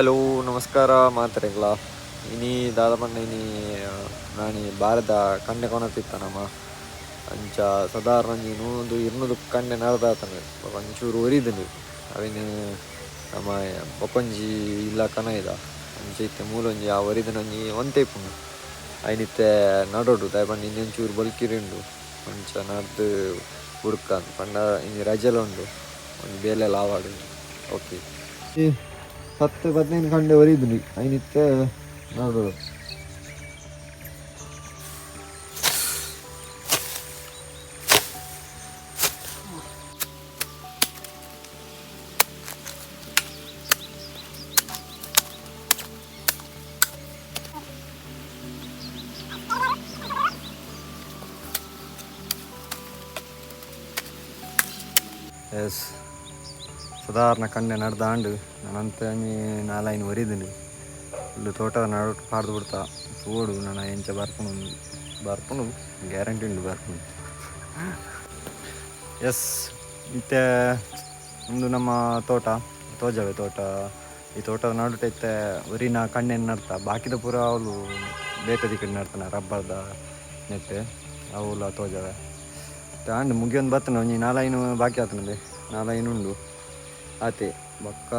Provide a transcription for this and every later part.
Hello ನಮಸ್ಕಾರ ಮಾತೆರೆಗ್ಲ ಇನಿ ದಾದ ಪಂಡ ಇನಿ ನಾನಿ ಬಾರೆದ ಕಂಡೆ ಕೊನತಿತ್ತ ನಮ ಅಂಚ ಸಾಧಾರಣ ಒಂಜಿ 100 200 ಕಂಡೆ ನಡದಾತಂಡ್ ಬೊಕ ಒಂಚೂರು ಒರಿದ್ಂಡ್ ಅವೆನ್ ನಮ ಬೊಕೊಂಜಿ ಇಲ್ಲ ಕನೈದ ಅಂಚ ಇತ್ತೆ ಮೂಲೊಂಜಿ ಆ ಒರಿದಿನ ಒಂಜಿ ಒಂತೆ ಇಪ್ಪುಂಡು ಐನಿತ್ತೆ ನಡೊಡು ದಾಯೆ ಪಂಡ ಇನಿ ಒಂಚೂರು ಬೊಲ್ಕಿರಿ ಉಂಡು ಅಂಚ ನಡ್ದು ಬುಡ್ಕ ಪಂಡ ಇನಿ ರಜೆಲ ಉಂಡು ಒಂಜಿ ಬೇಲೆಲ ಆವಡ್ ಓಕೆ 10 15 ಕಂಡೆ ಒರಿದ್ಂಡ್ ಐನಿತ್ತೆ ನಡೊಡು. ಎಸ್ ಸಾಧಾರಣ ಕಂಡೆ ನಡ್ದಾಂಡು ನಾನಂತ ನಾಲೈನ್ ಒರಿದ್ಂಡ್ ಇಲ್ಲಿ ತೋಟದ ನಡುಟ್ ಪಾಡ್ದು ಬಿಡ್ತಾ ತೋಡು ನನ ಎಂಚ ಬರ್ಪುಂಡು ಬರ್ಪುಂಡು ಗ್ಯಾರಂಟಿ ಉಂಡು ಬರ್ಪುಂಡು. ಎಸ್ ಇತ್ತೆ ಉಂದು ನಮ್ಮ ತೋಟ ತೋಜವೆ ತೋಟ. ಈ ತೋಟದ ನಡುಟ್ ಇತ್ತೆ ಒರಿನ ಕಣ್ಣೆನ್ ನಡ್ತ ಬಾಕಿದ ಪೂರ ಅವ್ಲು ಬೇತೆ ದಿಕ್ಕಡ್ ನಡ್ತಾನ ರಬ್ಬರ್ದ ನೆಟ್ ಅವುಲ ತೋಜವೆ ಆಂಡ್ ಮುಗಿಯೊಂದು ಬತ್ತನ ಒಂಜಿ ನಾಲೈನ್ ಬಾಕಿ ಆತನದೆ ನಾಲೈನ್ ಉಂಡು ಆತೆ ಬೊಕ್ಕ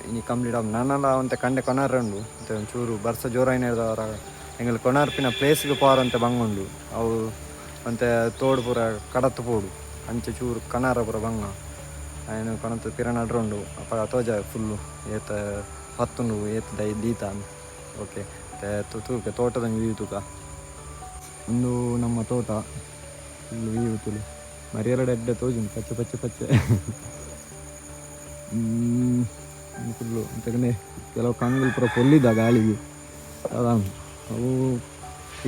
ಇನಿ ಕಂಪ್ಲೀಟ್ ಆಪುಂಡು. ನನಲ ಒಂತೆ ಕಂಡೆ ಕೊನಾರ ಉಂಡು ಒಂತೆ ಒಂಚೂರು ಬರ್ಸ ಜೋರಾಯಿನ ಎಂಕುಲು ಕೊನಾರ್ಪಿನ ಪ್ಲೇಸ್ಗ್ ಪೋರ ಒಂತೆ ಬಂಗ ಉಂಡು ಅವು ಒಂತೆ ತೋಡು ಪೂರ ಕಡತ್ ಪೋಡು ಅಂಚ ಚೂರು ಕನಾರ ಪೂರ ಬಂಗ ಐನ್ ಕೊನತ್ ಪಿರ ನಡ್ರ ಉಂಡು ಅಪಗ ತೋಜಾವೆ ಫುಲ್ಲು ಏತ್ ಪತ್ತುಂಡು ಏತ್ ದೈ ದೀತ ಓಕೆ ತೂಕ ತೋಟದ ವ್ಯೂ ತೂಕ. ಉಂದು ನಮ್ಮ ತೋಟ ಫುಲ್ ವ್ಯೂ ತೂಲೆ ಮರಿಯಲಡ್ ಎಡ್ಡೆ ತೋಜುಂಡು ಪಚ್ಚೆ ಪಚ್ಚೆ ಪಚ್ಚೆ ಫುಲ್ಲು ಅಂಚನೆ ಕೆಲವು ಕಂಗುಲು ಪೂರ ಪೊಲ್ಲಿದ ಗಾಳಿಗ್ ಅದಾಂಡ್ ಅವು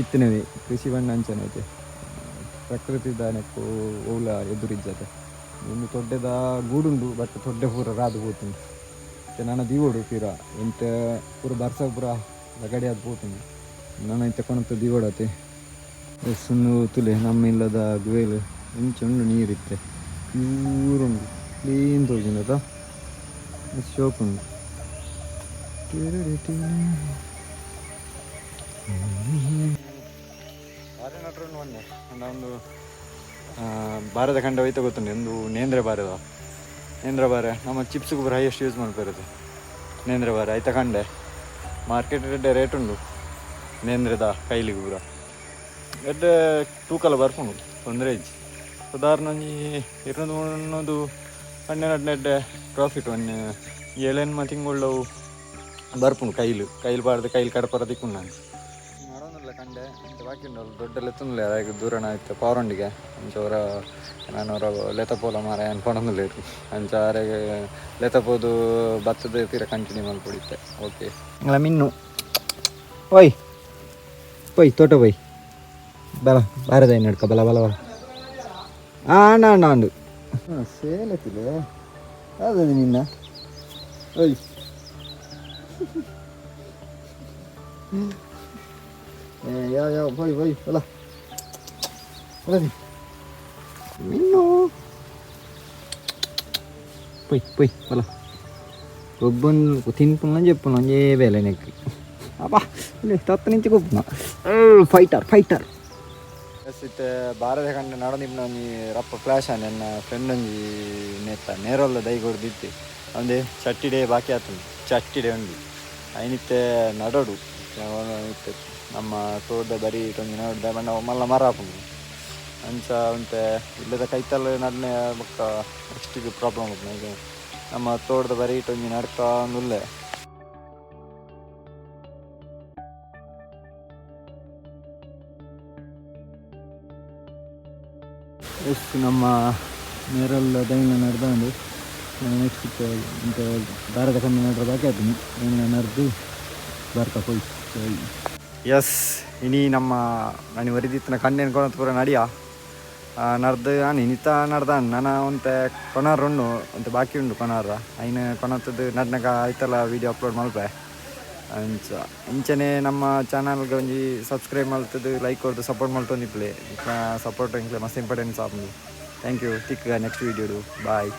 ಇತ್ತಿನವೇ ಕೃಷಿ ಪಂಡ ಅಂಚನೆ ಐತೆ ಪ್ರಕೃತಿದ ನೆಕ್ಕು ಒವ್ಲ ಎದುರಿಜ್ಜತೆ. ಉಂದು ತೊಡ್ಡೆದ ಗೂಡುಂಡು ಬಟ್ ತೊಡ್ಡೆ ಪೂರ ರಾದ್ ಪೋತುಂಡು ಇತ್ತೆ ನನ ದೀವೊಡು ಪಿರ ಎಂತ ಪೂರ ಬರ್ಸ ಪೂರ ಲಗಡಿ ಆದ್ ಪೋತುಂಡು ನನ ಇತ್ತೆ ಕೊನತ್ ದೀವೊಡತೆ. ಎಸ್ ಉಂದು ತೂಲೆ ನಮ್ಮ ಇಲ್ಲದ ಗುವೆಲ್ ಇಂಚ ಉಂಡು ನೀರು ಇತ್ತೆ ಪ್ಯೂರ್ ಉಂಡು ಕ್ಲೀನ್ ತೋಜುಂಡು ಅತ ಮಸ್ತ್ ಶೋಕು ಉಂಡು. ಬಾರೆ ನಟ್ರುಂಡು ಮೊನ್ನೆ ಒಂದು ಬಾರೆದ ಕಂಡ ಹೋಯ್ತ ಗೊತ್ತುಂಡು ಒಂದು ನೇಂದ್ರ ಬಾರೆದ ನೇಂದ್ರ ಬಾರೆ ನಮ್ಮ ಚಿಪ್ಸ್ಗೆ ಪೂರ ಹೈಯೆಸ್ಟ್ ಯೂಸ್ ಮಲ್ಪೆರದು ನೇಂದ್ರ ಬಾರೆ ಐತ ಕಂಡೆ ಮಾರ್ಕೆಟ್ ಎಡ್ಡೆ ರೇಟ್ ಉಂಡು ನೇಂದ್ರದ ಕೈಲಿಗೆ ಪೂರ ಎಡ್ಡೆ ತೂಕಲ ಬರ್ಪುಂಡು ತೊಂದರೆ ಇಜ್ಜಿ. ಸಾಧಾರಣ ಒಂಜಿ 200 300 ಕಂಡೆ ನಡ್ನ ಎಡ್ಡೆ ಪ್ರಾಫಿಟ್ ಒಂಜಿ ಏಳೆನ್ಮ ತಿಂಗಳವು ಬರ್ಪುಂಡು ಕೈಲು ಕೈಲು ಪಾಡ್ದು ಕೈಲು ಕಡಪರ ತಿಕ್ಕುಂಡು ನಾನು ನಡೊಂದುಲ್ಲ ಕಂಡೆ ಇಂಚ ಬಾಕಿ ಉಂಡು ದೊಡ್ಡ ಲೆತ್ತೊಂದುಲ್ಲೆ ಅದಾಯಗ್ ದೂರನ ಇತ್ತೆ ಪವರೊಂಡಿಗೆ ಅಂಚ ಒರ ನಾನು ಒರ ಲೆತ ಪೋಲ ಮಾರಾಯ ಅನ್ ಪನೊಂದುಲ್ಲೆರ್ ಅಂಚ ಆರೆಗ್ ಲೆತ ಪೋದು ಬತ್ತದ ಪಿರ ಕಂಟಿನ್ಯೂ ಮಲ್ಪೊಡಿತ್ತೆ ಓಕೆ. ಎಂಗ್ಲ ಮಿನ್ನು ಓಯ್ ಪೋಯ್ ತೋಟ ಪೋಯ್ ಬಲ ಬಾರದ ನಡ್ಕ ಬಲ ಬಲ ಬಲ ಆಂಡ ಆಂಡ ಆಂಡು ಸೇಲತಿಲೆ ಅದು ನಿನ್ನ ಓಯ್ ಯಾವ ಯಾವ ಪೋಯ್ ಪೋಯ್ ಬಲ ಬಲ ಮಿನ್ನು ಪೊಯ್ ಪೊಯ್ ಬಲ ಗೊಬ್ಬೊಂದು ತಿನ್ಪುನ ಜೆಪ್ಪುನ ಒಂಜೇ ಬೇಲೆ ನೆಕ್ ಅಬ್ಬಾ ಇಲ್ಲಿ ತತ್ತ ನಿಂಚಿ ಗೊಬ್ಬುನ ಫೈಟರ್ ಫೈಟರ್. ಎಸ್ ಇತ್ತೆ ಬಾರದ ಕಂಡ ನಡೊಂದಿಪ್ಪುನ ಒಂಜಿ ರಪ್ಪ ಫ್ಲ್ಯಾಶ್ ಆಂಡ್ ಎನ್ನ ಫ್ರೆಂಡ್ ಒಂಜಿ ನೆತ್ತ ನೇರೊಲ್ಲ ದೈ ಕೊರ್ದಿತ್ತೆ ಒಂದೇ ಚಟ್ಟಿಡೆ ಬಾಕಿ ಆತುಂಡು ಚಟ್ಟಿಡೆ ಉಂಡು ಐನಿತ್ತೆ ನಡೊಡು ಇತ್ತೆ ನಮ್ಮ ತೋಟದ ಬರಿ ಒಂಜಿ ನಡೊಡು ಪಂಡ ಮಲ್ಲ ಮರ ಆಪುಂಡು ಅಂಚ ಒಂತೆ ಇಲ್ಲದ ಕೈತಲ್ ನಡ್ನೆ ಬೊಕ್ಕ ನೆಕ್ಸ್ಟಿಗೆ ಪ್ರಾಬ್ಲಮ್ ಆಪುಂಡು ಈಗ ನಮ್ಮ ತೋಟದ ಬರಿಟ್ ಒಂಜಿ ನಡ್ಕೊಂದುಲ್ಲೆ. ಎಸ್ ನಮ್ಮ ನೇರಲ್ಲ ದೈನ ನಡ್ದಾಂಡು ನೆಕ್ಸ್ಟ್ ಇಂತ ದಾರದ ಕಮ್ಮಿ ನಡ್ರ ಬಾಕಿ ಆತುಂಡು ಐನ್ ನಡ್ದು ಬರ್ಕ ಪೋಯ್. ಎಸ್ ಇನಿ ನಮ್ಮ ನಾನು ಒರಿದಿತ್ತಿನ ಕಂಡೆನ್ ಕೊನತ್ ಪೂರ ನಡಿಯ ನಡ್ದು ಆನ್ ಇನಿತ ನಡ್ದಾನ್ ನನ ಒಂತೆ ಕೊನಾರ್ ಉಂಡು ಒಂತೆ ಬಾಕಿ ಉಂಡು ಕೊನಾರ ಐನ್ ಕೊನತ್ತದು ನಡ್ನಗ ಐತಲ ವೀಡಿಯೋ ಅಪ್ಲೋಡ್ ಮಲ್ಪೆ ಅಂಚ ಇಂಚನೆ ನಮ್ಮ ಚಾನಲ್ಗೆ ಒಂಜಿ ಸಬ್ಸ್ಕ್ರೈಬ್ ಮಲ್ತದು ಲೈಕ್ ಕೊರ್ದು ಸಪೋರ್ಟ್ ಮಲ್ತೊಂದಿಪ್ಪುಲೆ ಸಪೋರ್ಟ್ ಎಂಕ್ಲೆ ಮಸ್ತ್ ಇಂಪಾರ್ಟೆನ್ಸ್ ಆಪುಂಡು. Thank you ತಿಕ್ಕ ನೆಕ್ಸ್ಟ್ ವೀಡಿಯೋಡು ಬಾಯ್.